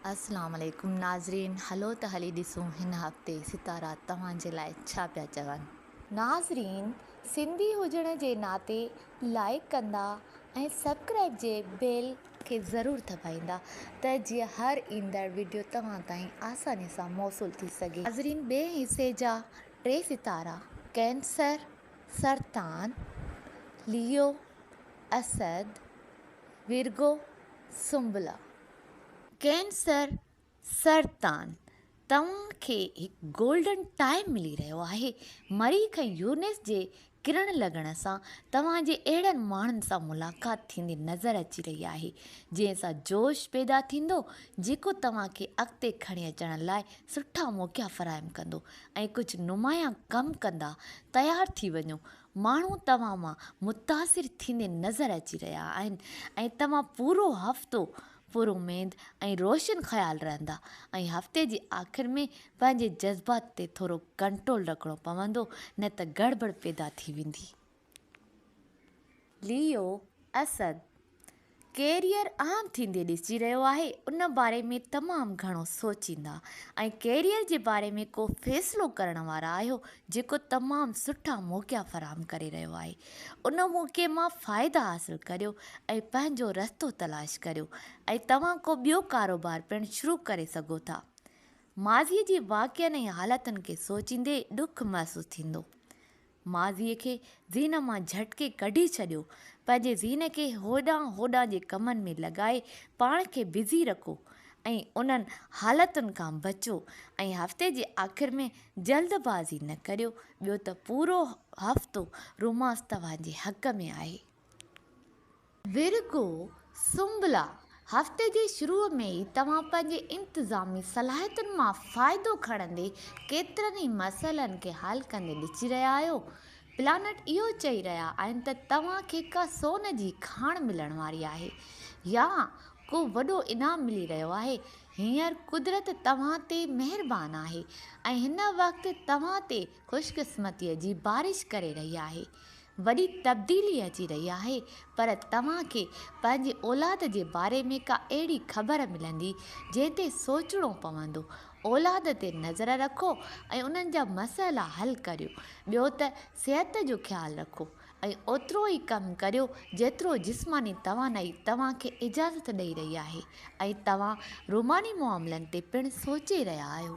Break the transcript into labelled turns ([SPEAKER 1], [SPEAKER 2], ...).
[SPEAKER 1] اسلام عليڪم ناظرين هلو ته هلي ڏسون هن هفتي ستارا توهان جي لاء ڇا پيا چون. ناظرين سنڌي هجڻ جي ناتي لائيڪ ڪندا ۽ سبڪرائيب جي بيل کي ضرور دٻائيندا ته جيئن هر ايندڙ وڊيو توهان تائين آساني سان موصول ٿي سگهي. ناظرين ٻئي حصي جا ٽي ستارا ڪينسر، سرطان، ليو، اسد، ورگو، سنبلا. ڪينسر، سرطان، توهان کي هڪ گولڊن ٽائيم ملي رهيو آهي. مريخ ۽ يورنس جي ڪرڻ لڳڻ سان توهان جي اهڙن ماڻهن سان ملاقات ٿيندي نظر اچي رهي آهي، جنهن سان جوش پيدا ٿيندو، جيڪو توهان کي اڳتي کڻي اچڻ لاء سٺا موقعا فراهم ڪندو ۽ ڪجهه نمايان ڪم ڪندا. تيار ٿي وڃو، ماڻهو توهان مان متاثر ٿيندي نظر اچي رهيا آهن ۽ توهان پورو هفتو پراميد ۽ روشن خيال رهندا ۽ هفتي جي آخر ۾ پنهنجي جذبات تي ٿورو ڪنٽرول رکڻو پوندو نه ته گڙٻڙ پيدا ٿي ويندي. ليو، اسد، ڪيريئر اهم ٿيندي ڏسجي رهيو آهي ان باري ۾ تمام گهڻو سوچيندا ۽ ڪيريئر جي باري ۾ ڪو فيصلو ڪرڻ وارا آهيو جيڪو تمام سٺا موقعا فراهم ڪري رهيو آهي ان موقعي مان فائدا حاصل ڪريو ۽ پنهنجو رستو تلاش ڪريو ۽ توهان ڪو ٻيو ڪاروبار پڻ شروع ڪري سگهو ٿا ماضي جي واقعن ۽ حالتن کي سوچيندي ڏک محسوس ٿيندو ماضيء کي ذهن مان جهٽڪي ڪڍي ڇڏيو. پنهنجي ذهن کي هوڏانهن هوڏانهن جي ڪمن ۾ لڳائي پاڻ کي بزي رکو ۽ انهن حالتن کان بچو ۽ هفتي جي آخر ۾ جلد بازي نه ڪريو ٻيو ته پورو هفتو رومانس توهان جي حق ۾ آهي. ورگو، سنبلا، هفتي جي شروع ۾ ئي توهان پنهنجي انتظامي صلاحيتن مان فائدو کڻندي ڪيترن ئي مسئلن کي حل ڪندي ڏسي رهيا آهيو. پلانٽ اهو چئي رهيا آهن ته توهان کي ڪا سون جي کاڻ ملڻ واري آهي يا ڪو وڏو انعام ملي رهيو آهي. هينئر قدرت توهان تي مهربان آهي ۽ هن وقت توهان تي خوشقسمتيء جي بارش ڪري رهي آهي. وڏي تبديلي اچي رهي آهي پر توهان کي پنهنجي اولاد جي باري ۾ ڪا اهڙي خبر ملندي جنهن تي سوچڻو پوندو. اولاد تي نظر رکو ۽ انهن جا مسئلا حل ڪريو. ٻيو ته صحت جو خيال رکو ۽ اوترو ئي ڪم ڪريو جيترو جسماني توانائي توهان کي اجازت ڏئي رهي آهي ۽ توهان روماني معاملن تي پڻ سوچي رهيا آهيو.